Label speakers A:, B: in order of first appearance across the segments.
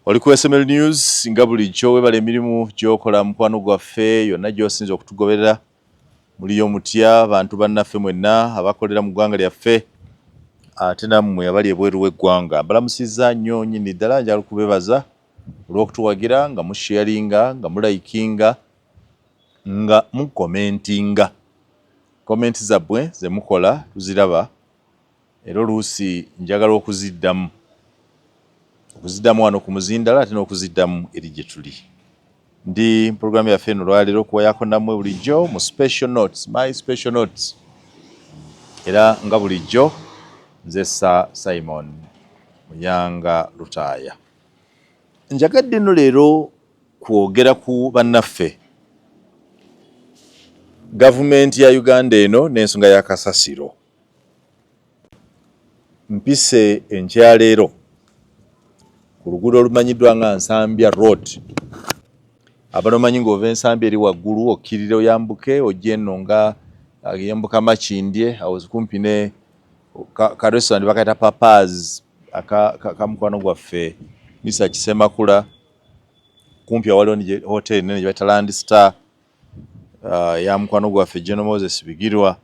A: Oli ku SML News nga bulijjo, webala emirimu gy'okola mukwano gwaffe yonna gy'osinza okutugoberera. Muliyo mutya bantu bannaffe mwenna abakolera mu ggwanga lyaffe ate nammwe abali ebweru w'eggwanga? Mbalamusizza nnyo nnyini ddala, njagala okubeebaza olw'okutuwagira nga musharinga, nga mulayikinga, nga mukomentinga. Komenti zammwe ze mukola tuziraba era oluusi njagala okuziddamu okuziddamu wano ku muzindala ate n'okuziddamu eri gye tuli. Ndi pulogulaamu yaffe eno olwaleero okuwayako nammwe bulijjo mu special notes, my special notes, era nga bulijjo nze Sir Simon Muyanga Lutaaya. Njagadde nno leero kwogera ku bannaffe gavumenti ya Uganda eno n'ensonga ya kasasiro. Mpise enkyaleero ku luguudo olumanyiddwa nga Nsambya Road. Abanomanyi ng'ova Ensambya eri waggulu okkirira oyambuke ojja eno nga yambuka Makindye, awo kumpi ne ka restaurant bakayita Papa's aka ka mukwano gwaffe Mr Kisemakula, kumpi awaliwo hotel nene gye bayita Land Star ya mukwano gwaffe General Moses Bigirwa,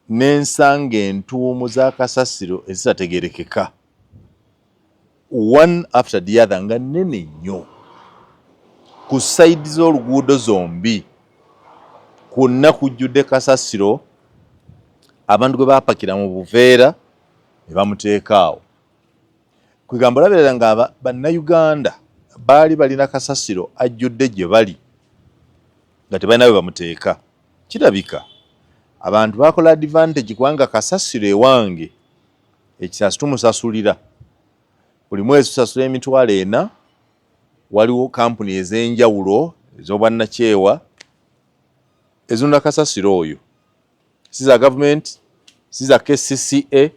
A: n'ensanga entuumu za kasasiro ezitategeerekeka one after the other nga nnene nnyo ku sayidi z'oluguudo zombi, kwonna kujjudde kasasiro abantu gwe baapakira mu buveera ne bamuteeka awo. Kwegamba olabirira nga bannayuganda baali balina kasasiro ajjudde gye bali nga tebalina we bamuteeka. Kirabika abantu bakola advantage kubanga kasasiro ewange ekisasi tumusasulira buli mwezi, tusasula 400,000. Waliwo kampuni ez'enjawulo ez'obwannakyewa ezunda kasasiro oyo, si za gavumenti, si za KCCA,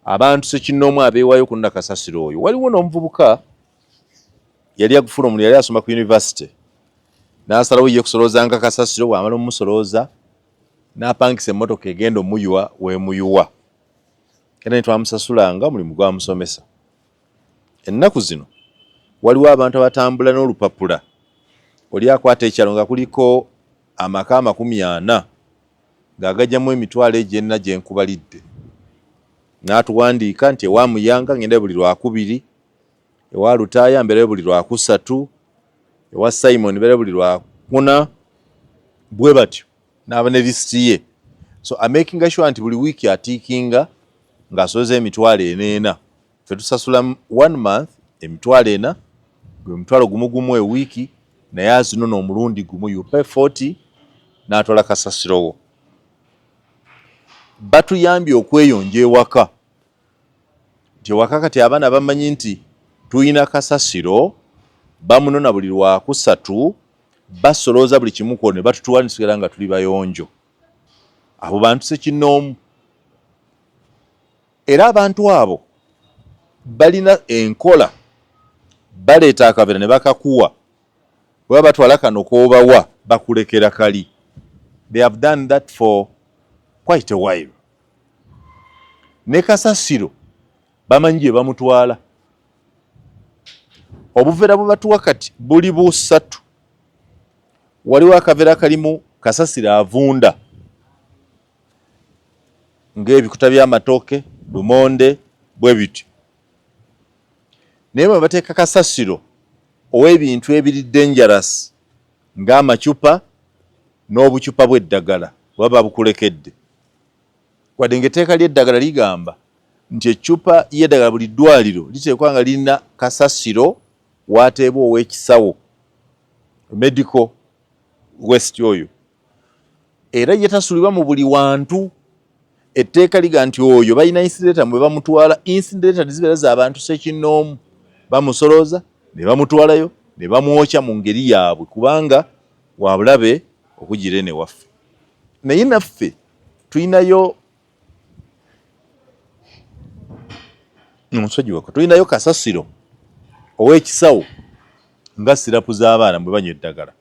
A: abantu sekinnoomu abeewaayo okunona kasasiro oyo. Waliwo n'omuvubuka yali agufuna omulimu, yali asoma ku university, n'asalawo ye kusolozanga kasasiro. Bw'amala omusolooza n'apangisa emmotoka egenda omuyiwa weemuyuwa, era ne twamusasulanga omulimu gwamusomesa. Ennaku zino waliwo abantu abatambula n'olupapula, oli akwata ekyalo nga kuliko amaka 40 ng'agajjamu emitwalo egyo ena gye nkubalidde, n'atuwandiika nti ewa Muyanga ngenda buli Lwakubiri, ewa Lutaaya mbeerayo buli Lwakusatu, ewa Simon mbeerayo buli Lwakuna, bwe batyo n'aba ne lisiti ye. So amakinga sure nti buli wiiki atiikinga ng'asoza 400,000. Ffe tusasula one month 400,000, gwe mutwalo gumu gumu ewiiki, naye azinona omulundi gumu. You pay 40 n'atwala kasasirowo. Batuyambye okweyonja ewaka, nti ewaka kati abaana bamanyi nti tulina kasasiro, bamunona buli Lwakusatu, basolooza buli kimu kwo ne batutuwa netusigala nga tuli bayonjo. Abo bantu sekinnoomu, era abantu abo balina enkola, baleeta akaveera ne bakakuwa, bweba batwala kano k'obawa bakulekera kali. They have done that for quite a while. Ne kasasiro bamanyi gye bamutwala. Obuveera bwe batuwa kati buli busatu. Waliwo akaveera kalimu kasasiro avunda ng'ebikuta by'amatooke, lumonde, bwe bityo, naye bwe bateeka kasasiro ow'ebintu ebiri dangerous ng'amacupa n'obucupa bw'eddagala baba babukulekedde, wadde ng'etteeka ly'eddagala ligamba nti eccupa y'eddagala buli ddwaliro liteekwa nga lirina kasasiro w'ateebwa ow'ekisawo medical waste oyo, era ye tasulibwa mu buli wantu. Etteeka liga nti oyo balina incinerator mwe bamutwala. Incinerator zibeera z'abantu sekinnoomu, bamusolooza ne bamutwalayo ne bamwokya mu ngeri yaabwe kubanga wabulabe okugira eno ewaffe. Naye naffe tulinayo omusajja, tulinayo kasasiro ow'ekisawo nga sirapu z'abaana bwe banywa eddagala.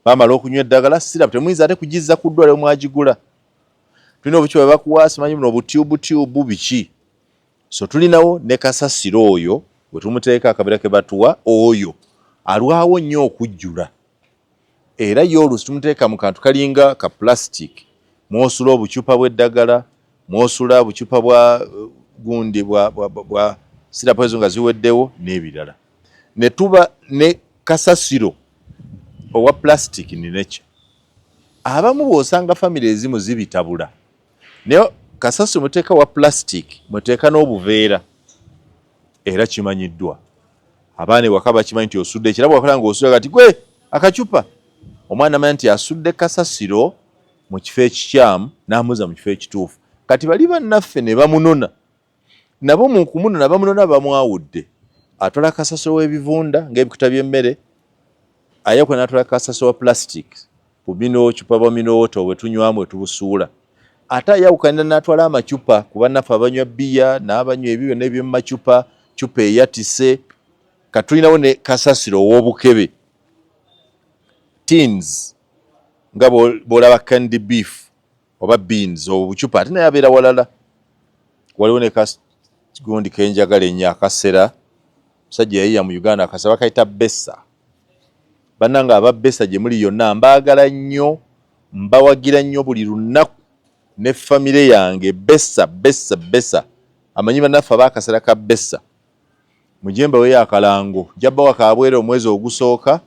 A: Bamala okunywa eddagala, sirapu temuyinza ate kugizza ku ddwaliro mwagigula. Tulina obucupa bwe bakuwa, simanyi buno obutyubu tyubu biki. So tulinawo ne kasasiro oyo. We tumuteeka akaveera ke batuwa, oyo alwawo nnyo okujjula, era ye oluusi tumuteeka mu kantu kalinga ka plastic mwosula obucupa bw'eddagala, mwosula obucupa bwa gundi bwa syrup ezo nga ziweddewo n'ebirala, ne tuba ne kasasiro owa plastic. Ninekyo abamu bw'osanga famire ezimu zibitabula, naye kasasiro muteeka wa plastic, muteeka n'obuveera, era kimanyiddwa abaana ewaka, bakimanyi nti osudde ekirabo wakola nga osudde kati gwe akacupa. Omwana amanya nti asudde kasasiro mu kifo ekikyamu, n'amuza mu kifo ekituufu. Kati bali bannaffe ne bamunona nabo, mu kumunona bamunona bamwawudde, atwala kasasiro w'ebivunda ng'ebikuta by'emmere, ayakwe n'atwala kasasiro wa plastic, bubino cupa bwa mineral bwe tunywamu bwe tubusuula, ate ayawukanira n'atwala amacupa ku bannaffe abanywa bbiya n'abanywa ebyo byonna eby'omu macupa, cupa eyatise. Katulinawo ne kasasiro ow'obukebe, tins, nga bw'olaba canned beef oba beans, obucupa, ate naye abeera walala. Waliwo ne gundi kenjagala ennyo, akasera, musajja yayiya mu Uganda akasera bakayita Besa. Bannange aba Besa gye muli yonna, mbaagala nnyo, mbawagira nnyo buli lunaku ne famire yange. Besa, Besa, Besa, amanyi bannaffe ab'akasera ka Besa, mujje mbaweeyo akalango. Nja bbawa kabwere omwezi ogusooka,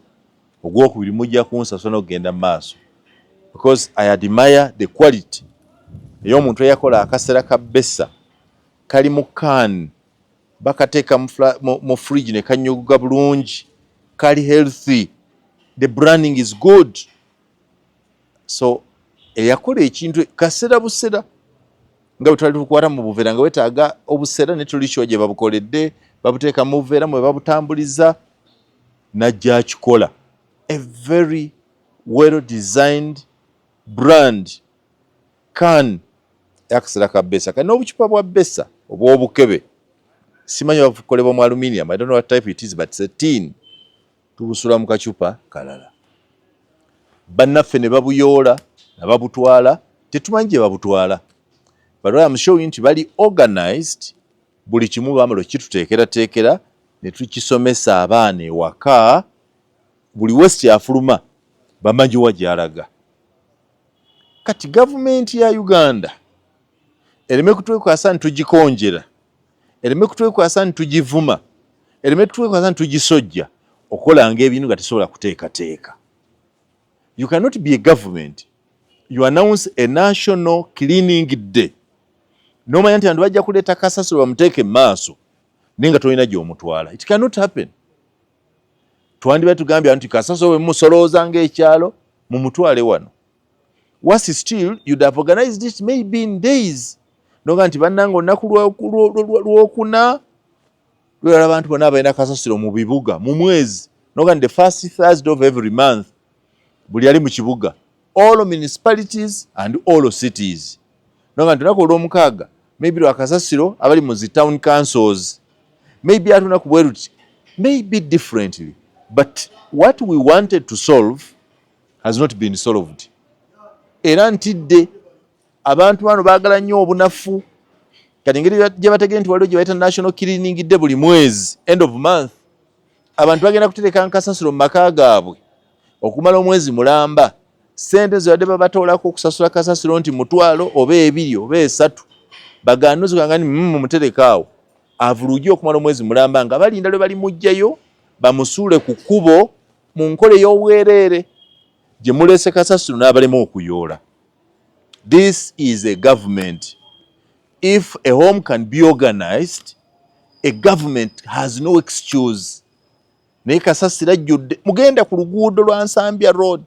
A: ogwokubiri mujja kunsasula n'okugenda mu maaso, because I admire the quality ey'omuntu eyakola akasera ka Besa. Kali mu can, bakateeka mu fridge ne kanyogoga bulungi, kali healthy, the branding is good. So eyakola ekintu kasera busera nga bwe twali tukwata mu buveera, nga wetaaga obusera ne tulikyo gye babukoledde, babuteeka mu buveera mwe babutambuliza, najja akikola a very well designed brand can. Akasera ka Besa kalina obucupa bwa Besa obw'obukebe, simanyi babukolebwa mu aluminium, I don't know what type it is, but it's a tin. Tubusula mu kacupa kalala, bannaffe ne babuyoola ne babutwala, tetumanyi gye babutwala. But what I'm showing nti bali organized, buli kimu bamala okituteekerateekera ne tukisomesa abaana ewaka. Buli waste afuluma bamanyi wa gy'alaga. Kati gavumenti ya Uganda ereme kutwekwasa nti tugikonjera, ereme kutwekwasa nti tugivuma, ereme kutwekwasa nti tugisojja okukolanga ebintu nga tesobola kuteekateeka. You cannot be a government, you announce a national cleaning day, nomanya nti abantu bajja kuleeta kasasiro bamuteeke mu maaso, naye nga tolina gy'omutwala. It cannot happen. Twandiba tugambye nti kasasiro bwe musolooza ng'ekyalo, mumutwale wano. Worse still, you'd have organized it maybe in days, noga nti bannange, olunaku lwokuna lwera abantu bonna abalina kasasiro mu bibuga mu mwezi, noga nti the first Thursday of every month, buli ali mu kibuga, all municipalities and all cities, noga nti olunaku olwomukaaga maybe lwakasasiro abali mu zi town councils, maybe ate olunaku bwe luti, maybe differently. But what we wanted to solve has not been solved. Era ntidde abantu bano baagala nnyo obunafu. Kati engeri gye bategere nti waliwo gye bayita national cleaning day buli mwezi, end of month, abantu bagenda kutereka nkasasiro mu maka gaabwe okumala omwezi mulamba. Sente zibadde babatoolako okusasula kasasiro nti 500 oba 2 oba 3, baganuzi ganga ni mumutereka awo avulugi okumala omwezi mulamba, nga balinda lwe balimugjayo bamusuule ku kkubo mu nkola ey'obwereere gye muleese kasasiro n'abalema okuyoola. This is a government. If a home can be organized, a government has no excuse. Naye kasasiro ajjudde. Mugenda ku luguudo lwa Nsambya Road,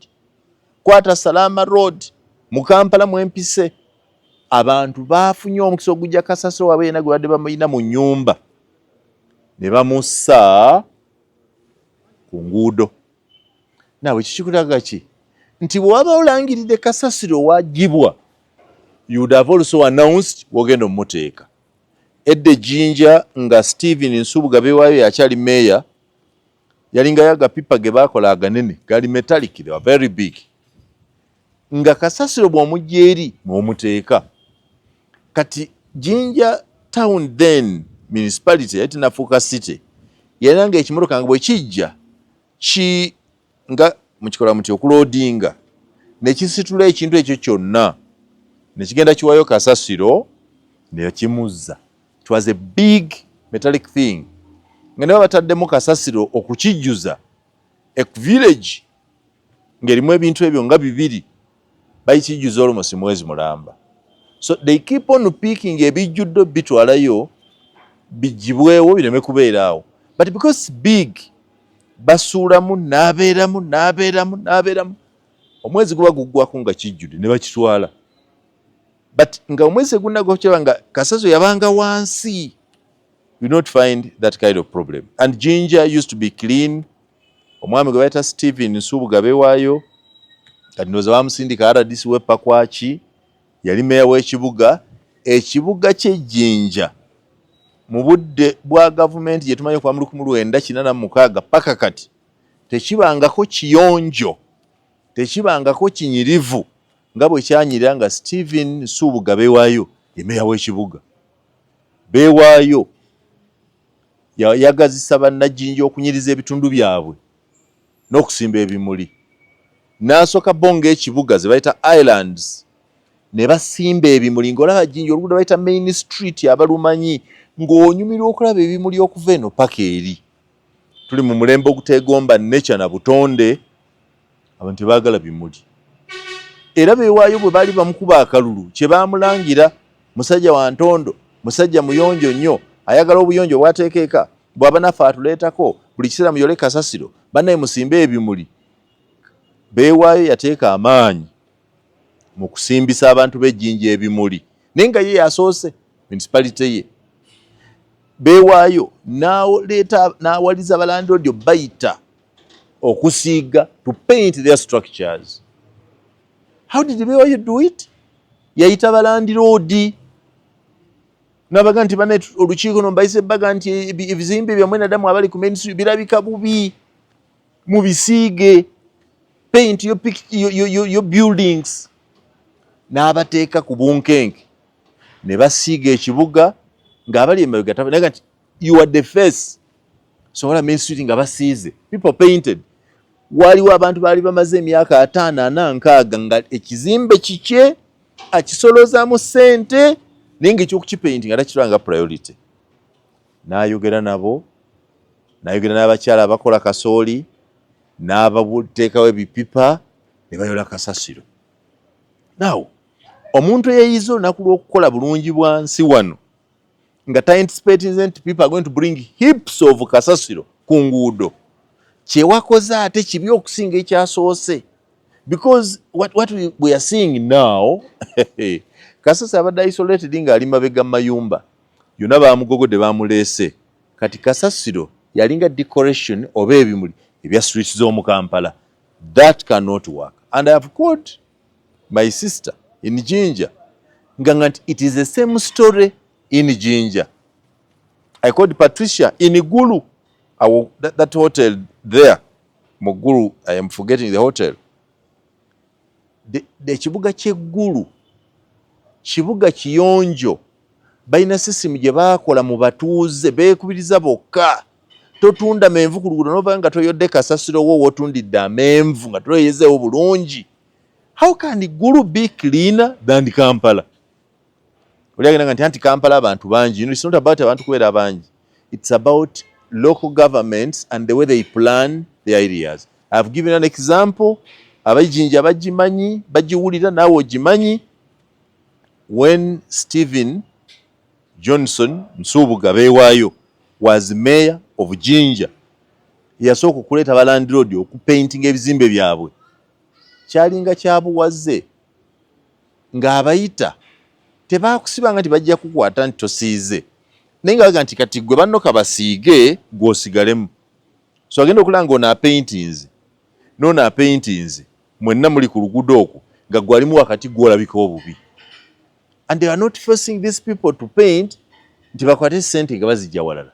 A: kwata Salama Road mu Kampala, mwempise abantu bafunye omukisa ogujja kasasiro waabwe yena gwe badde bamuyina mu nnyumba ne bamussa ku nguudo. Naawe kikikulaga ki nti bwe waba olangiridde kasasiro wagibwa, you would have also announced wogenda omumuteeka. Edda ejjinja nga Stephen Nsubuga Bewaayo yakyali meeya, yalingayo agapipa ge baakola aganene, gali metallic, they were very big, nga kasasiro bw'omujja eri n'omuteeka. Kati Jinja Town, then municipality yali tenafuuka city. Yalina nga ekimotoka nga bwe kijja ki nga mukikola muti okuloadinga, nekisitula ekintu ekyo kyonna nekigenda kiwayo kasasiro nekimuzza. It was a big metallic thing nga ne bataddemu kasasiro okukijjuza. A village ng'erimu ebintu ebyo nga bibiri bayikijjuza almost mwezi mulamba. So they keep on picking ebijjudde bitwalayo bijjibwewo bireme kubeera awo, but because big basuulamu n'abeeramu n'abeeramu n'abeeramu. Omwezi guba guggwako nga kijjudde ne bakitwala, but nga omwezi egunnagwa nga kasasiro yabanga wansi. You not find that kind of problem. And Jinja used to be clean. Omwami gwe bayita Stephen Nsubuga bewaayo, kati ndowooza bamusindika RDC w'e Pakwaki, yali meeya w'ekibuga. Ekibuga ky'e Jinja mu budde bwa gavumenti gye tumanyi okuva mu 1986 paka kati tekibangako kiyonjo, tekibangako kinyirivu nga bwe kyanyirira nga Stephen Nsubuga bewaayo ye meeya w'ekibuga. Beewaayo yagazisa bannajinja okunyiriza ebitundu byabwe n'okusimba ebimuli, n'asooka bo ng'ekibuga ze bayita islands ne basimba ebimuli ng'olaba Jinja oluguudo bayita Main Street, abalumanyi, ng'onyumirwa okulaba ebimuli okuva eno paka eri. Tuli mu mulembe oguteegomba nature na butonde, abantu tebaagala bimuli. Era beewaayo bwe baali bamukuba akalulu kye baamulangira, musajja wa ntondo, musajja muyonjo nnyo, ayagala obuyonjo bwateeka eka, bw'aba naffe atuleetako buli kiseera muyole kasasiro, bannaye musimbe ebimuli. Beewaayo yateeka amaanyi mu kusimbisa abantu b'ejjinja ebimuli, naye nga ye yasoose municipality ye. Beewaayo n'aleeta n'awaliza balandlord bayita okusiiga, to paint their structures. How did Beewaayo do it? Yayita balandlord nabaga nti bane olukiiko no mbayise baga nti ebizimbe byammwe naddamu abali ku main street birabika bubi, mubisiige, paint your buildings. N'abateeka ku bunkenke ne basiiga ekibuga ng'abali emabega naga nti you are the face. Sobola main street nga basiize, people painted. Waliwo abantu baali bamaze emyaka 50, 40, 60 nga ekizimbe kikye akisolozaamu ssente, naye nga ekyokukipainti nga takitwala nga priority. N'ayogera nabo, n'ayogera n'abakyala abakola kasooli, n'abateekawo ebipipa ne bayola kasasiro. Now omuntu eyeeyiza olunaku lw'okukola bulungi bwa nsi wano nga taanticipatinze nti people are going to bring heaps of kasasiro ku nguudo, kyewakoze ate kibi okusinga ekyasoose, because what we are seeing now, kasasiro abadde isolated ng'ali mabega mu mayumba yonna, bamugogodde bamuleese. Kati kasasiro yalinga decoration oba ebimuli ebya streets z'omu Kampala. That cannot work. And I have called my sister in Jinja nga nti it is the same story in Jinja. I called Patricia in Gulu. That hotel there mu Gulu, I am forgetting the hotel. Ekibuga ky'eggulu kibuga kiyonjo, balina system gye baakola mu batuuze beekubiriza bokka. Totunda menvu ku luguudo nova nga toyodde kasasiro wo wotundidde amenvu nga toyezeewo bulungi. How can Gulu be cleaner than Kampala? Oli agenda nti anti Kampala abantu bangi. It's not about abantu kubeera bangi, it's about local governments and the way they plan their areas. I've given an example, abajinja bagimanyi, bagiwulira, naawe ogimanyi. When Stephen Johnson Nsubuga Beewaayo was mayor of Jinja, yasooka okuleeta balandlord okupaintinga ebizimbe byabwe. Kyalinga kyabuwaze ng'abayita tebakusibanga nti bajja kukwata nti tosiize, naye nga baga nti kati gwe banno kabasiige, gw'osigalemu. So agenda okulaba nga ono apaintinze n'ono apaintinze, mwenna muli ku luguudo okwo nga gwalimu wakati gwolabika obubi. And they are not forcing these people to paint nti bakwate sente nga bazijja walala.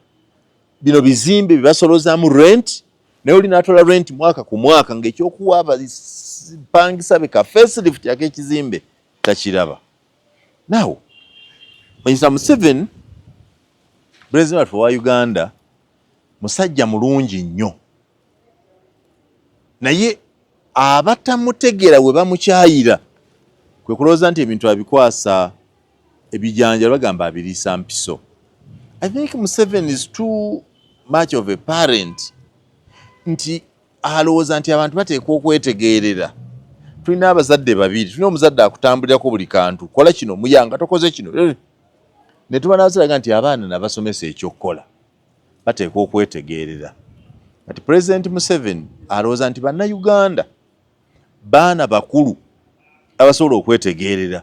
A: Bino bizimbe byebasolozaamu rent, naye oli n'atola rent mwaka ku mwaka ng'ekyokuwa abapangisa be ka facelift ak'ekizimbe takiraba. Now Mr Museveni, president waffe wa Uganda, Musajja mulungi nnyo, naye abatamutegeera we bamukyayira kwe kulowooza nti ebintu abikwasa ebijanjalo, bagamba abiriisa mpiso. I think Museveni is too much of a parent nti alowooza nti abantu bateekwa okwetegeerera. Tulina abazadde babiri: tulina omuzadde akutambulirako buli kantu, kola kino, muyanga tokoze kino, ne tuba n'abazadde nti abaana nabasomesa ekyokukola, bateekwa okwetegeerera. Kati President Museveni alowooza nti Bannayuganda baana bakulu abasobola okwetegeerera.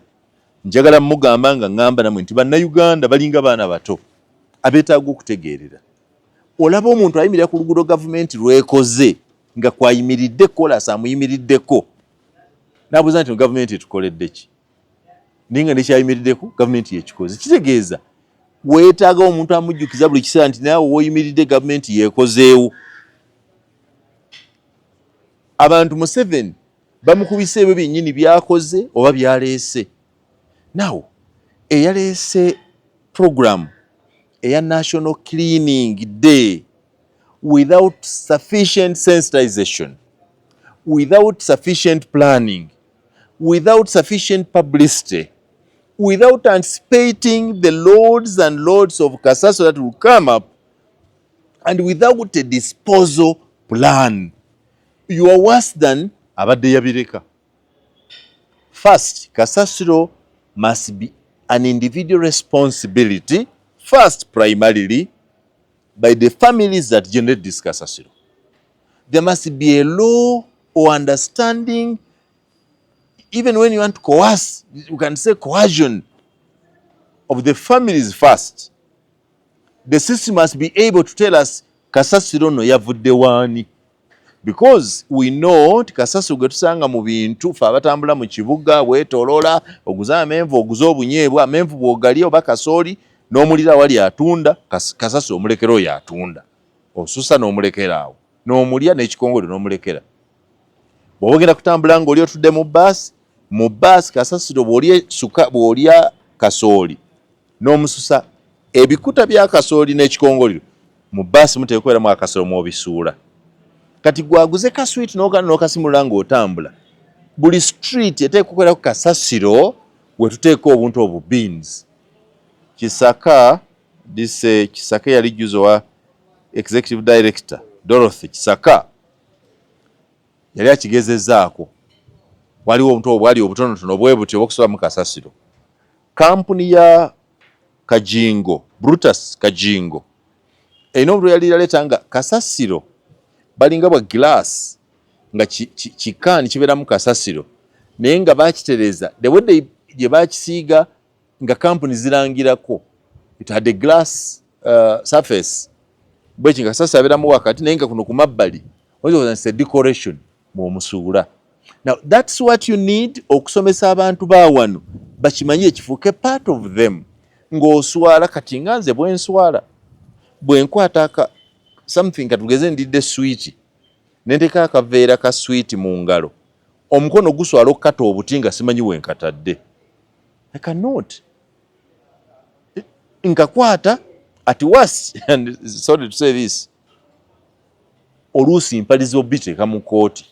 A: Njagala mugamba nga ŋŋamba namwe nti Bannayuganda balinga baana bato abeetaaga okutegeerera. Olaba omuntu ayimirira ku luguudo gavumenti lwekoze nga kwayimiridde kolasi amuyimiriddeko, nabuuza nti gavumenti etukoledde ki, naye nga nekyayimiriddeko gavumenti yekikoze. Kitegeeza weetaaga omuntu amujjukiza buli kiseera nti naawe woyimiridde gavumenti yekozeewo. Abantu Museveni bamukubisa ebyo byennyini byakoze oba byaleese. Now, eyaleese program eya National Cleaning Day without sufficient sensitization, without sufficient planning, without sufficient publicity, without anticipating the loads and loads of kasasiro that will come up, and without a disposal plan, you are worse than abadde yabireka. First, kasasiro must be an individual responsibility first, primarily by the families that generate this kasasiro. There must be a law or understanding. Even when you want to coerce, you can say coercion of the families first. The system must be able to tell us kasasiro no yavudde waani, because we know nti kasasiro gwe tusanga mu bintu fe abatambula mu kibuga weetoloola, oguze amenvu, oguze obunyeebwa, amenvu bw'ogalya oba kasooli n'omulira awali atunda kasasiro, omulekera oyo atunda, osusa n'omulekera awo n'omulya n'ekikongole n'omulekera. Bw'oba ogenda kutambula ng'oli otudde mu baasi, mu baasi kasasiro bw'olya suka, bw'olya kasooli n'omususa ebikuta bya kasooli n'ekikongoliro, mu baasi muteekwa kubeeramu akasolo mw'obisuula. Kati gwaguze kaswiti n'oganda n'okasimulula ng'otambula, buli street eteekwa kubeerako kasasiro we tuteeka obuntu obwo, bins. Kisaka, this Kisaka yali juzo wa executive director Dorothy Kisaka yali akigezezzaako. Waliwo obuntu obwo bwali obutonotono bwe buti obwokusobamu kasasiro. Kampuni ya Kajingo, Brutus Kajingo, erina obuntu yali yaleeta nga kasasiro balinga bwa glass nga kikaani kibeeramu kasasiro, naye nga bakitereeza the way gye bakisiiga nga kampuni zirangirako. It had a glass surface bweki nga kasasiro abeeramu wakati, naye nga kuno ku mabbali oyinza decoration mw'omusuula. Now that's what you need okusomesa abantu ba wano bakimanye, kifuuke part of them. Ng'oswala, kati nga nze bwe nswala bwe nkwata aka something, katugeze ndidde swiiti ne nteeka akaveera ka swiiti mu ngalo, omukono guswala okukata obuti nga simanyi we nkatadde. I cannot. Nkakwata at worst, and sorry to say this, oluusi mpaliza obiteeka mu kooti.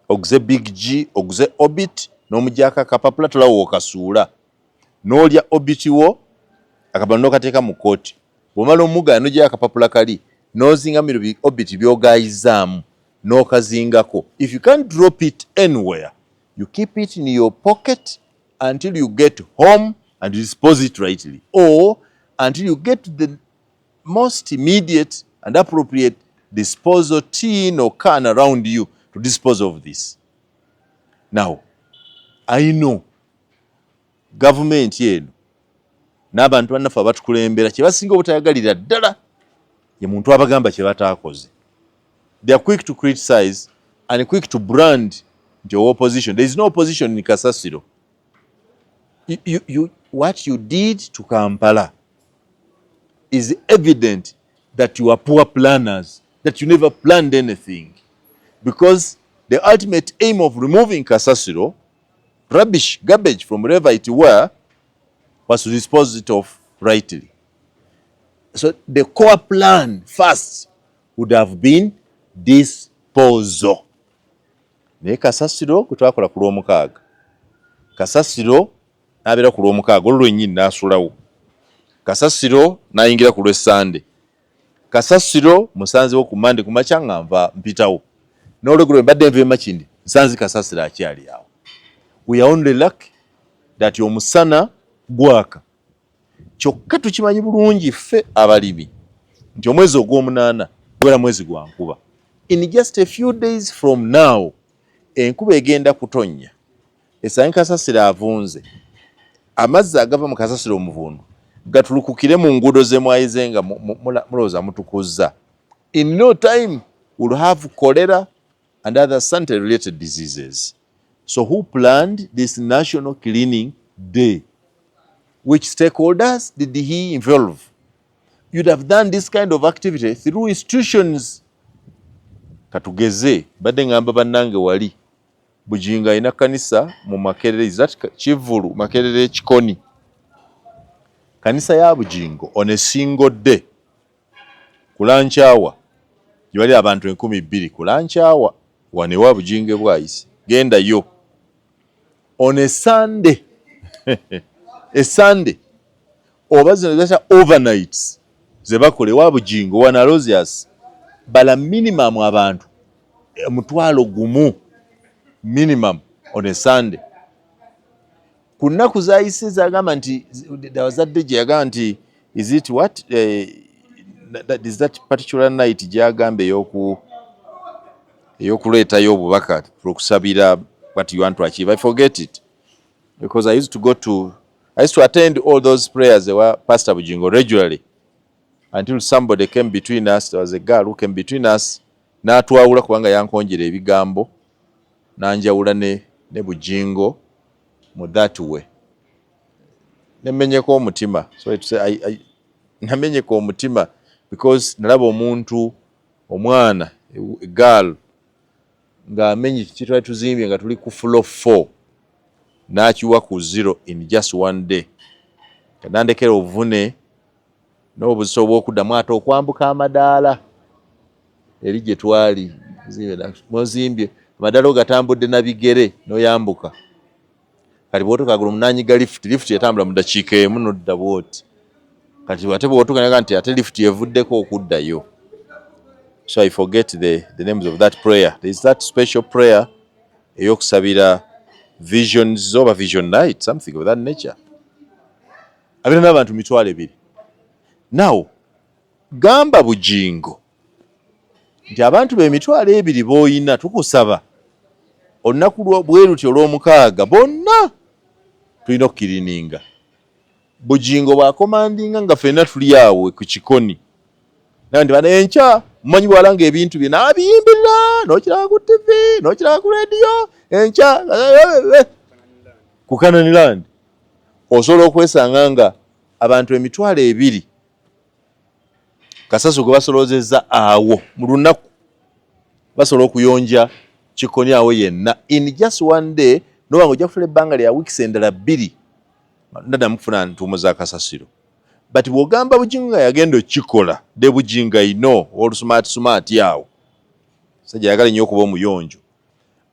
A: Oguze Big G, oguze Orbit, n'omugyako akapapula, tolawo okasuula, n'olya Orbit wo, akapapula n'okateeka mu kooti. Bw'omala omugaana n'ogyayo akapapula kali n'ozinga miro Orbit by'ogayizaamu n'okazingako. If you can't drop it anywhere, you keep it in your pocket until you get home and dispose it rightly, or until you get to the most immediate and appropriate disposal tin or can around you to dispose of this. Now, I know gavumenti eno n'abantu bannaffe abatukulembera kye basinga obutayagalira ddala ye muntu abagamba kye bataakoze. They are quick to criticize and quick to brand nti owa opposition. There is no opposition in kasasiro. What you did to Kampala is evident that you are poor planners, that you never planned anything, because the ultimate aim of removing kasasiro, rubbish, garbage from wherever it were, was to dispose it off rightly. So the core plan first would have been disposal. Naye kasasiro gwe twakola ku Lwomukaaga, kasasiro n'abeera ku Lwomukaaga olwo lwennyini n'asulawo, kasasiro n'ayingira ku Lwessande, kasasiro musanzewo ku Mande ku makya nga nva mpitawo, n'olweggulo mbadde nva e Makindye, nsanze kasasiro akyali awo. We are only lucky that omusana gwaka. Kyokka tukimanyi bulungi ffe abalimi nti omwezi ogw'omunaana gubeera mwezi gwa nkuba. In just a few days from now enkuba egenda kutonnya, esange kasasiro avunze, amazzi agava mu kasasiro omuvundu gatulukukire mu nguudo ze mwayize nga mulowooza mutukuzza. In no time we'll have cholera and other sanitary related diseases. So who planned this national cleaning day? Which stakeholders did he involve? You'd have done this kind of activity through institutions. Katugeze, badde ngamba bannange, wali Bugingo alina kanisa mu Makerere, is that Kivulu, Makerere Kikoni. Kanisa ya Bugingo on a single day ku lunch hour gye bali abantu 2000 ku lunch hour wano ewa Bugingo bwayise gendayo on a Sunday, a Sunday oba zino zata overnights ze bakola ewa Bugingo wano Aloysius, bala minimum abantu 10,000 minimum on a Sunday. Ku nnaku zayise zagamba nti wazadde gye yagamba nti, is it what, that is that particular night gyagamba ey'okuleetayo obubaka okusabira what you want to achieve. I forget it because I used to attend all those prayers ewa Pastor Bugingo regularly until somebody came between us. There was a girl who came between us n'atwawula kubanga yankonjera ebigambo n'anjawula ne Bugingo mu that way, nemenyeka omutima. So to say, namenyeka omutima because nalaba omuntu, omwana, a girl, ng'amenye kitwali tuzimbye nga tuli ku floor 4 n'akiwa ku zero in just one day. Nandekera obuvune n'obuzito obw'okuddamu ate okwambuka amadaala eri gye twali muzimbye. Amadaala ogatambudde na bigere n'oyambuka. Kati bw'otuuka gulu munanyiga lift, lift etambula mu dakiika 1 nodda bw'oti. Kati ate bw'otuuka naga nti ate lift evuddeko okuddayo. So I forget the names of that prayer. There is that special prayer ey'okusabira visions oba vision night, something of that nature, abeera n'abantu 20,000. Now gamba Bugingo nti abantu b'20,000 b'oyina, tukusaba olunaku bwe luti olw'omukaaga bonna tulina okucleaninga. Bugingo bw'acommandinga nga ffenna tuli awo ku Kikoni, naye nti bana enkya mumanyi bwalanga ebintu bye n'abiyimbirira, n'okiraba ku TV, n'okiraba ku radio, enkya ku Canaan Land osobola okwesanga nga abantu 20,000 kasasiro gwe basoloozezza awo mu lunaku basobola okuyonja Kikoni awo yenna in just one day. Noba nga ojja kufuna ebbanga lya weeks endala 2 naddamu kufuna ntuumo za kasasiro. But bw'ogamba Bugingo nga yagenda okukikola de Bugingo ino olusmart smart awo, sajja ayagala nnyo okuba omuyonjo,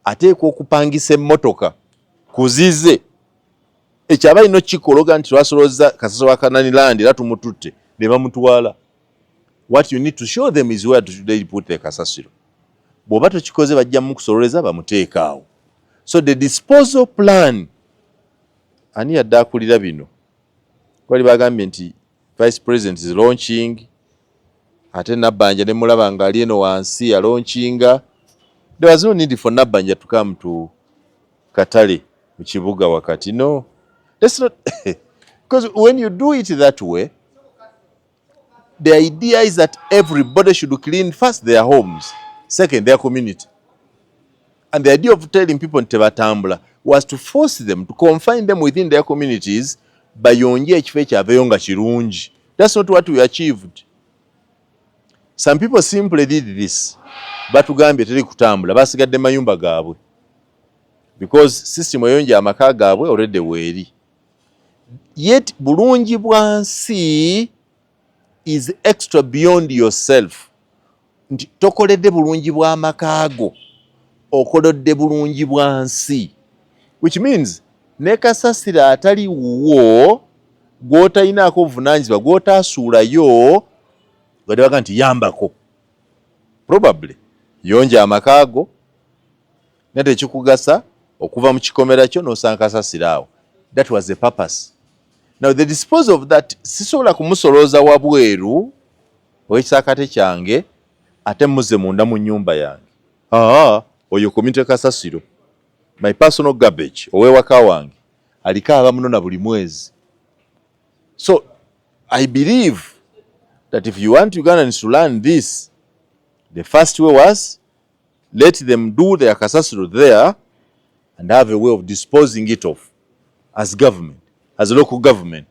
A: ateekwa okupangisa emmotoka kuzize. Ekyo aba alina okukikola oga nti twasolooza kasasiro wa Canaan Land era tumututte ne bamutwala. What you need to show them is where to they put the kasasiro. Bw'oba tokikoze bajja mukusololeza bamuteeka awo. So the disposal plan, ani yadde akulira bino? Kwali bagambye nti vice president is launching, ate Nabbanja ne mulaba ng'ali eno wansi yalaunchinga. There was no need for Nabbanja to come to katale mu kibuga wakati. No, that's not, because when you do it that way, the idea is that everybody should clean first their homes, second their community. And the idea of telling people nti tebatambula was to force them to confine them within their communities, bayonje ekifo ekyaveeyo nga kirungi. That's not what we achieved. Some people simply did this. Batugambye teri kutambula, basigadde mayumba gaabwe because system eyonja amaka gaabwe already weeri. Yet bulungi bwa nsi is extra beyond yourself, nti tokoledde bulungi bw'amaka go, okoledde bulungi bwa nsi, which means ne kasasiro atali wuwo, gw'otalinaako obuvunaanyizibwa, gw'otaasuulayo, gatebaga nti yambako, probably yonja amaka go, naye tekikugasa okuva mu kikomera kyo n'osanga kasasiro awo. That was the purpose. Now, the disposal of that, sisobola kumusolooza wabweru ow'ekisaakate kyange ate muzze munda mu nnyumba yange. Aa, oyo community kasasiro. My personal garbage ow'ewaka wange aliko abamunona buli mwezi. So I believe that if you want Ugandans to learn this, the first way was let them do their kasasiro there and have a way of disposing it off as government, as a local government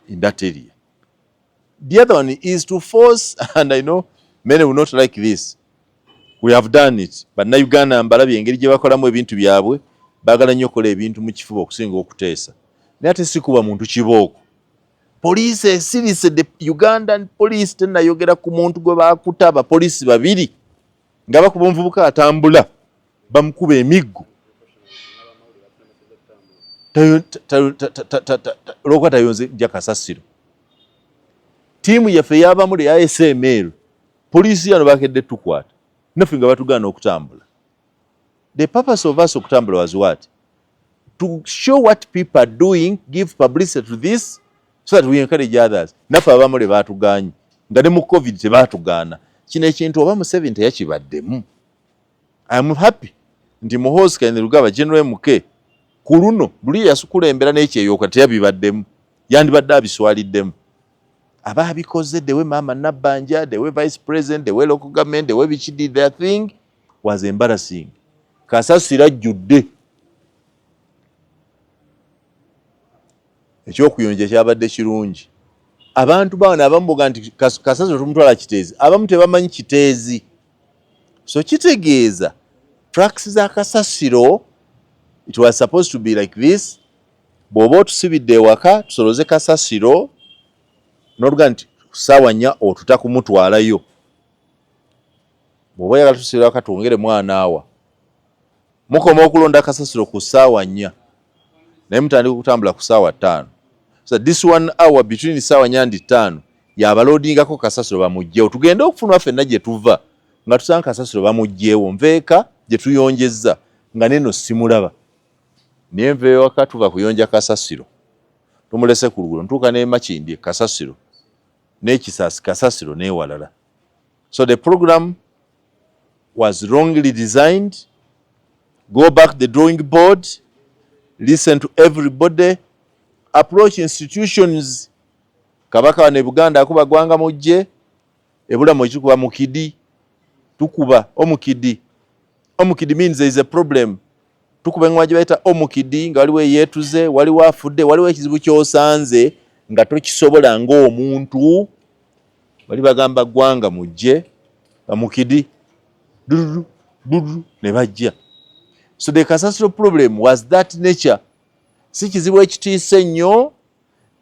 A: in that area. The other one is to force, and I know many will not like this, we have done it, Bannayuganda mbalabye engeri gye bakolamu ebintu byabwe, baagala nnyo okukola ebintu mu kifuba okusinga okuteesa, naye ate si kuba muntu kibooko. Poliisi esirise, the Ugandan police tennayogera ku muntu gwe baakuta, abapoliisi babiri nga bakuba omuvubuka atambula, bamukuba emiggo olwokuba tayonze jja kasasiro. Ttiimu yaffe ey'abamule ya SML, poliisi yano bakedde tukwata naffe nga batugaana okutambula. The purpose of us okutambula was what? To show what people are doing, give publicity to this so that we encourage others. Naffe abamule baatuganye nga ne mu COVID tebaatugaana. Kino ekintu oba Museveni teyakibaddemu. I am happy nti Muhoozi Kainerugaba, General MK, ku luno luli yasukulembera n'ekyeyoka teyabibaddemu, yandibadde abiswaliddemu. Aba abikoze the way Maama Nabbanja, the way vice president, the way local government, the way biki did their thing was embarrassing. Kasasiro ajjudde. Ekyokuyonja kyabadde kirungi. Abantu bano abamu boga nti kasasiro tumutwala Kiteezi, abamu tebamanyi Kiteezi, so kitegeeza trucks za kasasiro, it was supposed to be like this. Bw'oba otusibidde ewaka tusoloze kasasiro n'oluga nti ssaawa 4 otuta kumutwalayo, bw'oba oyagala tusibira waka twongere mwana awa, mukoma okulonda kasasiro ku ssaawa 4, naye mutandika okutambula ku ssaawa 5. So this one hour between ssaawa 4 and 5 yabaloodingako kasasiro bamugjewo, tugende okufunwa ffenna gye tuva nga tusanga kasasiro bamugjewo. Nveeka gye tuyonjezza nga neno simulaba, naye nva ewaka tuva kuyonja kasasiro tumulese ku luguudo, ntuuka n'e Makindye kasasiro, n'ekisaasi kasasiro, n'ewalala. So the program was wrongly designed. Go back the drawing board, listen to everybody, approach institutions. Kabaka wano e Buganda akuba gwanga mujje, ebulamu ekikuba mukidi, tukuba omukidi. Omukidi means there is a problem. Tukuba engoma gye bayita omukidi nga waliwo eyeetuze, waliwo afudde, waliwo ekizibu ky'osanze nga tokisobola ng'omuntu, bali bagamba gwanga mujje, bamukidi dudu dudu ne bajja. So the kasasiro problem was that nature. Si kizibu ekitiisa ennyo,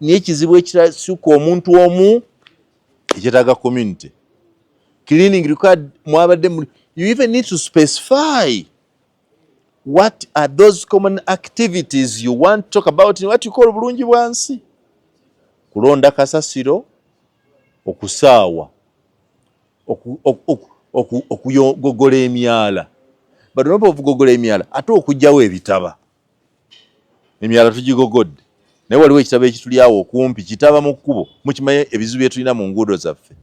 A: naye ekizibu ekirasuka omuntu omu ekyetaaga community cleaning required. Mwabadde you even need to specify what are those common activities you want to talk about in what you call bulungi bwansi: kulonda kasasiro, okusaawa, okugogola emyala, but onoba okugogola emyala ate okugyawo ebitaba. Emyala tugigogodde, naye waliwo ekitabo ekituli awo okumpi, kitaba mu kkubo. Mukimanyi ebizibu bye tulina mu nguudo zaffe.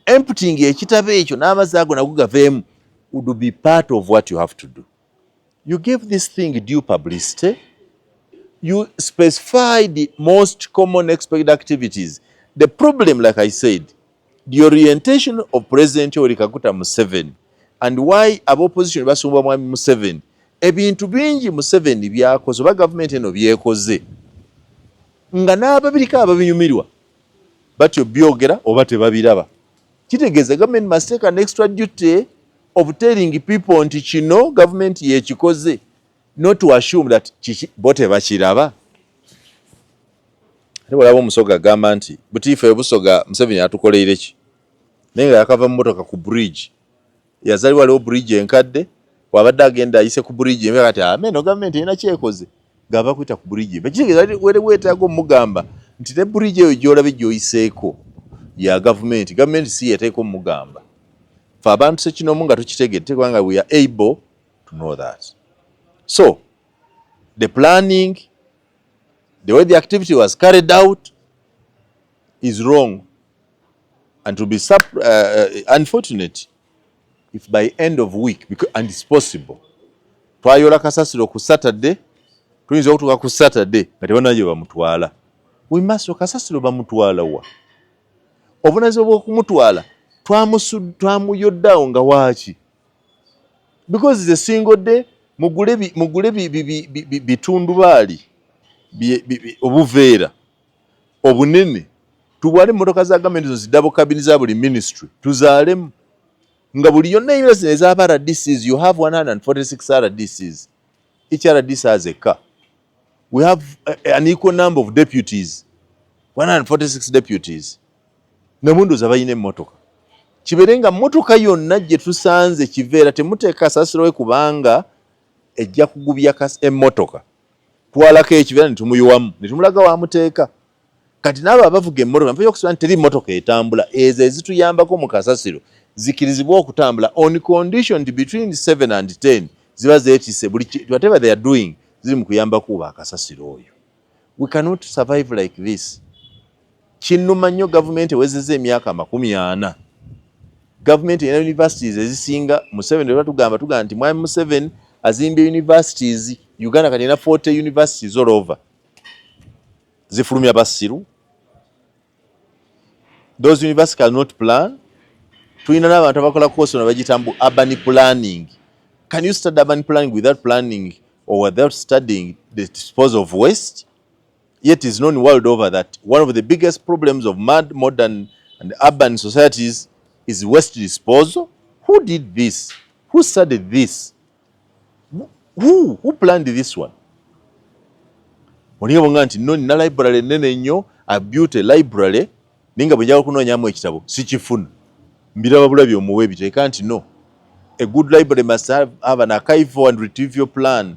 A: Emptying ekitabo ekyo n'amazzi ago nago gaveemu would be part of what you have to do. You give this thing due publicity, you specify the most common expected activities. The problem, like I said, the orientation of President Yoweri Kaguta Museveni and why abopposition basumba mwami Museveni, ebintu bingi Museveni byakoze oba gavumenti eno byekoze nga n'ababiriko ababinyumirwa batyo byogera oba tebabiraba, kitegeeza government must take an extra duty of telling people nti kino gavumenti yekikoze, not to assume that kiki bo tebakiraba. Ate Ate bw'olaba Omusoga agamba nti butiife Obusoga, Museveni atukoleire ki? Naye nga yakava mu motoka ku bridge, yazaliwa waliwo bridge enkadde, wabadde agenda ayise ku bridge empya. Kati ameno gavumenti erina kyekoze ng'ava kuyita ku bridge empya, kitegeeza were weetaaga omugamba nti ne bridge eyo gy'olabye gy'oyiseeko ya gavumenti. Gavumenti si yeteeka omugamba. Fe abantu sekinomu nga tukitegedde, kubanga we are able to know that. So the planning, the way the activity was carried out is wrong, and to be unfortunate if by end of week, because, and it's possible, twayola kasasiro ku Saturday, tuyinza okutuuka ku Saturday nga tebanayo gye bamutwala. We must, kasasiro bamutwala wa? Obunazibwa bw'okumutwala twamuyoddeawo nga waaki? Because the single day mugule bitundubaali, obuveera obunene, tubwale emmotoka za gavumenti zo zi double cabin za buli ministry, tuzaalemu nga buli yonna eyula zino ez'aba RDCs. You have 146 RDCs. Each RDC has a car. We have an equal number of deputies, 146 deputies. Namundoza balina emmotoka. Kibeere nga mmotoka yonna gye tusanze kiveera, temuteeka kasasiro we, kubanga ejja kugubya emmotoka. Twalako ekiveera ne tumuyiwamu ne tumulaga wamuteeka. Kati n'abo abavuga emmotoka, nfa yokusaba nti teri mmotoka etambula, ezo ezituyambako mu kasasiro zikirizibwa okutambula on condition nti between 7 and 10 ziba zeetisse buli whatever they are doing ziri mu kuyamba kuba akasasiro oyo. We cannot survive like this. Kinnuma nnyo, gavumenti ewezezza emyaka 40. Gavumenti erina universities ezisinga. Museveni era tugamba, tugamba nti Mwami Museveni azimbye universities. Uganda kati erina 40 universities all over. Zifulumya basiru. Those universities cannot plan. Tulina n'abantu abakola course ono bagiyita mbu urban planning. Can you study urban planning without planning or without studying the disposal of waste? Yet is known world over that one of the biggest problems of mad modern and urban societies is waste disposal. Who did this? Who studied this? Who planned this one? Olinga bwonga nti no, nina library ennene nnyo. I built a library, naye nga bwe njagala okunoonyamu ekitabo sikifuna, mbiraba bulabi omuwa ebiteeka nti no, a good library must have an archival and retrieval plan.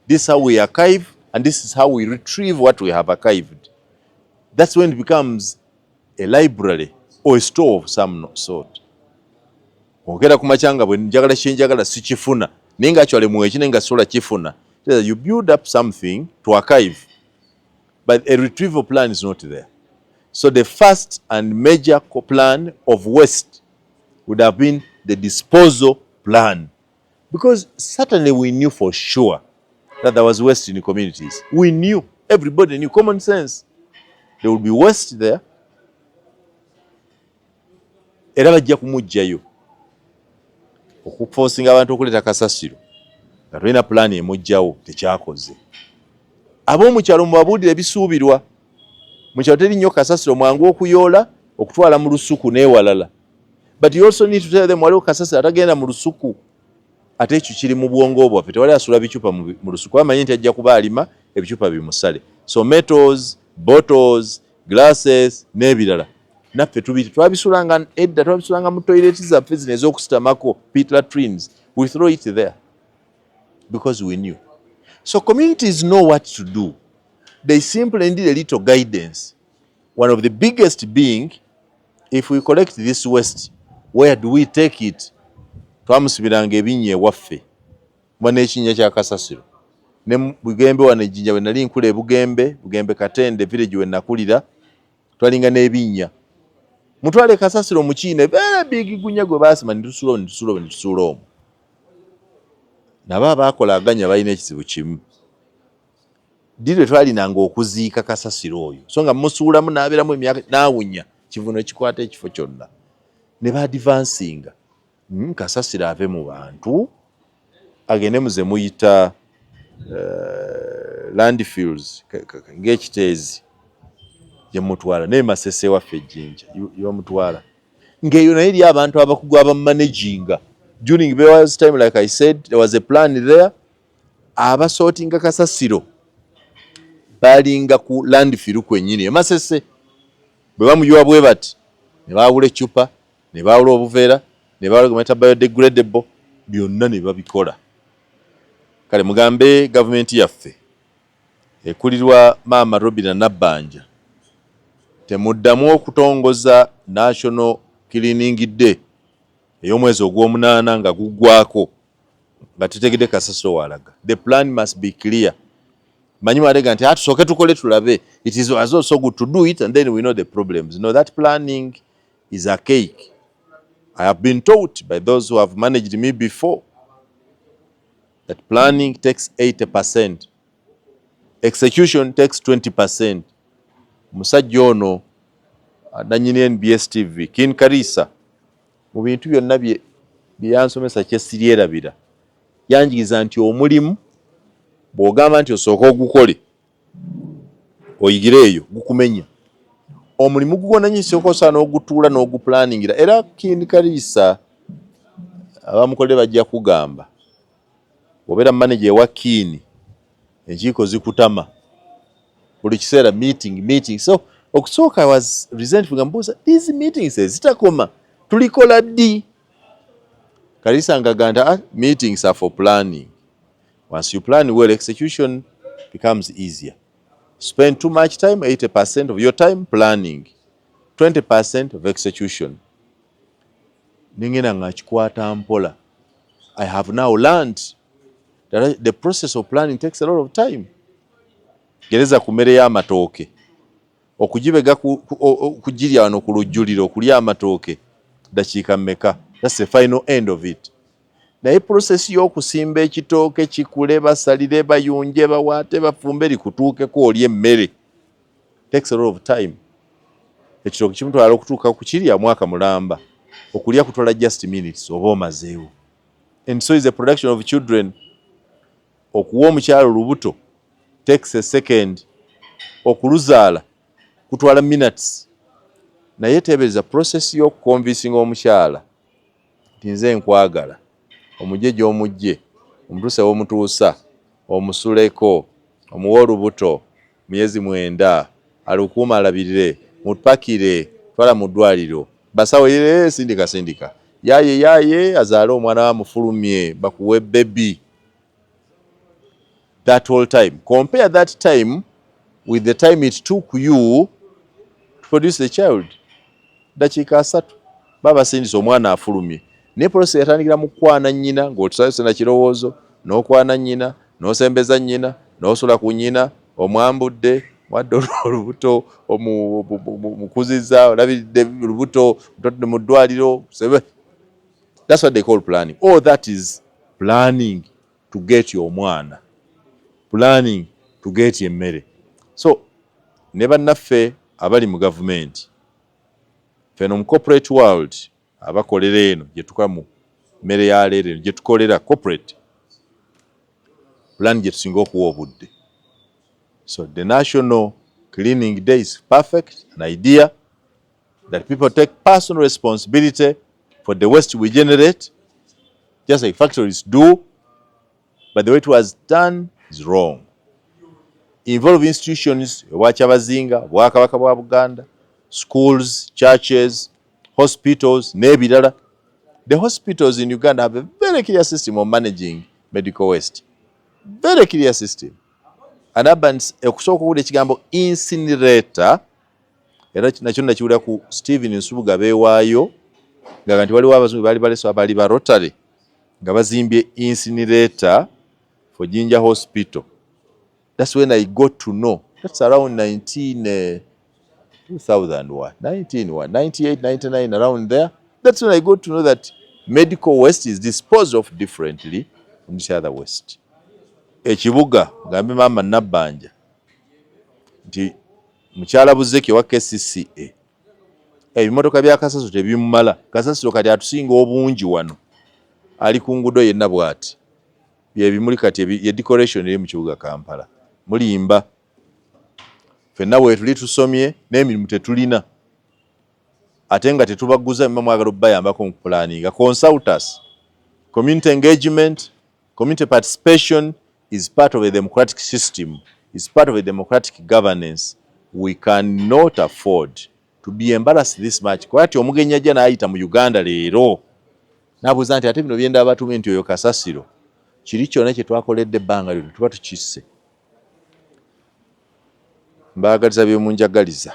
A: This is how we archive and this is how we retrieve what we have archived. That's when it becomes a library or a store of some sort. Ogera ku makya nga bwe njagala kyenjagala sikifuna, naye nga actually mweki, naye nga sobola kifuna. You build up something to archive, but a retrieval plan is not there. So the first and major plan of waste would have been the disposal plan, because certainly we knew for sure that there was waste in the communities. We knew, everybody knew, common sense, there would be waste there, era bajja kumuggyayo. Okuforcinga abantu okuleeta kasasiro nga tolina pulaani emuggyawo tekyakoze. Ab'omukyalo mubabuulire ebisuubirwa. Mu kyalo teri nnyo kasasiro mwangu okuyoola okutwala mu lusuku n'ewalala, but you also need to tell them waliwo kasasiro atagenda mu lusuku. Ate ekyo kiri mu bwongo bwaffe, tewali asula bicupa mu lusuku, amanyi nti ajja kuba alima ebicupa bimusale. So metals, bottles, glasses n'ebirala naffe tubiri twabisulanga edda, twabisulanga mu toilet zaffe zino ez'okusitamako, pit latrines. We throw it there because we knew. So communities know what to do. They simply need a little guidance, one of the biggest being, if we collect this waste, where do we take it? Twamusibiranga ebinnya ewaffe, kuba n'ekinnya kya kasasiro ne Bugembe wano ejjinja. Bwe nali nkula e Bugembe, Bugembe Katende village we nakulira, twalinga n'ebinnya. Mutwale kasasiro mu kiina, very big gunya gwe baasima, ne tusuula omwo, ne tusuula omwo, ne tusuula omwo. Nabo abaakola aganya balina ekizibu kimu. Ddi lwe twalinanga okuziika kasasiro oyo? So nga musuulamu n'abeeramu emyaka n'awunya kivuno kikwata ekifo kyonna. Ne baadvancinga, kasasiro ave mu bantu agende muze muyita landfills ng'ekiteezi gye mutwala, naye Masese waffe ejjinja gyebamutwala ng'eyo naye eri abantu abakugu abamanaginga. During was time, like I said, there was a plan there. Abasortinga kasasiro Balinga ku landfill kwennyini emasese bwe bamuyiwa bwe bati ne baawula eccupa, ne baawula obuveera, ne baawula gwe bayita biodegradable, byonna ne babikola. Kale mugambe gavumenti yaffe ekulirwa maama Robina Nabbanja, temuddamu okutongoza National Cleaning Day ey'omwezi ogw'omunaana nga guggwako nga tutegedde kasasiro walaga. The plan must be clear. Manyi mwalega nti tusooke tukole tulabe. It is also good to do it and then we know the problems. No, that planning is archaic. I have been taught by those who have managed me before that planning takes 80%, execution takes 20%. Musajja ono nanyini NBS TV, Kin Karisa, mu bintu byonna bye yansomesa kyesiryerabira, yanjigiriza nti omulimu bw'ogamba nti osooka ogukole oyigire eyo, gukumenya. Omulimu gugwo nanyi sooka osaana n'ogutuula n'oguplanningira. Era Kin Karisa abamukolere bajja kugamba, bw'obeera manager ewa Kin, enkiiko zikutama buli kiseera, meeting, meeting. So okusooka I was resentful nga mbuuza, "These meetings ezitakoma tulikola ddi?" Kalisa ngaga nti, "Ah, meetings are for planning. Once you plan well, execution becomes easier. Spend too much time, 80% of your time planning, 20% of execution." Ningenda nga kikwata mpola. I have now learned that the process of planning takes a lot of time. Gereza ku mmere y'amatooke, okugibega, kugirya wano ku lujjuliro, okulya amatooke dakiika mmeka? That's the final end of it. Naye process y'okusimba ekitooke kikule, basalire, bayunje, bawaate, bafumbe, likutuukeko olya emmere takes a lot of time. Ekitooke kimutwala okutuuka ku kirya mwaka mulamba, okulya kutwala just minutes oba omazeewo. And so is the production of children. Okuwa omukyalo olubuto takes a second, okuluzaala kutwala minutes. Naye teebereza process y'okuconvincinga omukyala nti nze nkwagala, omugye gy'omugye, omutuuse w'omutuusa, omusuleko, omuwe olubuto myezi 9, alukuuma, alabirire, mupakire, twala mu ddwaliro, basawo ye sindika sindika, yaye yaye, azaale omwana wa mufulumye, bakuwe baby. That whole time, compare that time with the time it took you to produce the child. Dakiika 30 baba basindisa, omwana afulumye. Naye process yatandikira mu kukwana nnyina, ng'otusayuse na kirowoozo n'okwana nnyina, n'osembeza nnyina, n'osula ku nnyina, omwambudde, mwadde olubuto, mukuziza, olabiridde lubuto, mutwadde mu ddwaliro. That's what they call planning. All that is planning to get omwana, planning to get emmere. So ne bannaffe abali mu gavumenti, feno mu corporate world, abakolera eno gye tukola mu mmere ya leero, eno gye tukolera corporate plan, gye tusinga okuwa obudde. So the National Cleaning Day is perfect, an idea that people take personal responsibility for the waste we generate, just like factories do, but the way it was done is wrong. Involve institutions, obwakyabazinga, obwakabaka bwa Buganda, schools, churches, hospitals n'ebirala. The hospitals in Uganda have a very clear system of managing medical waste, very clear system. And urban okusooka okuwulira ekigambo incinerator, era nakyo nakiwulira ku Stephen Nsubuga beewaayo nga nti waliwo abazungu baali baleso abaali ba Rotary nga bazimbye incinerator for Jinja Hospital. That's when I got to know. That's around 19 2000 what, 19 what, 98, 99, around there. That's when I got to know that medical waste is disposed of differently from this other waste. Ekibuga, gambe maama Nabbanja nti mukyala Buzeki wa KCCA, ebimotoka bya kasasiro tebimumala. Kasasiro kati atusinga obungi wano ali ku ngudo yenna bw'ati, byebimuli kati ye decoration eri mu kibuga Kampala. Mulimba, ffenna bwe tuli tusomye n'emirimu tetulina, ate nga tetubaguza mma mwagala okubayambako mu kuplanninga. Consult us. Community engagement, community participation is part of a democratic system. Is part of a democratic governance. We cannot afford to be embarrassed this much. Kuba ti omugenyi ajja n'ayita mu Uganda leero n'abuuza nti, "Ate bino byenda batume nti oyo kasasiro kiri kyonna kye twakoledde ebbanga lino tuba tukisse." Mbaagaliza byemunjagaliza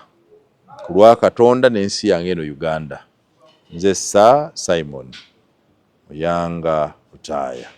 A: ku lwa Katonda n'ensi yange eno Uganda. Nze Sir Simon Muyanga Lutaaya.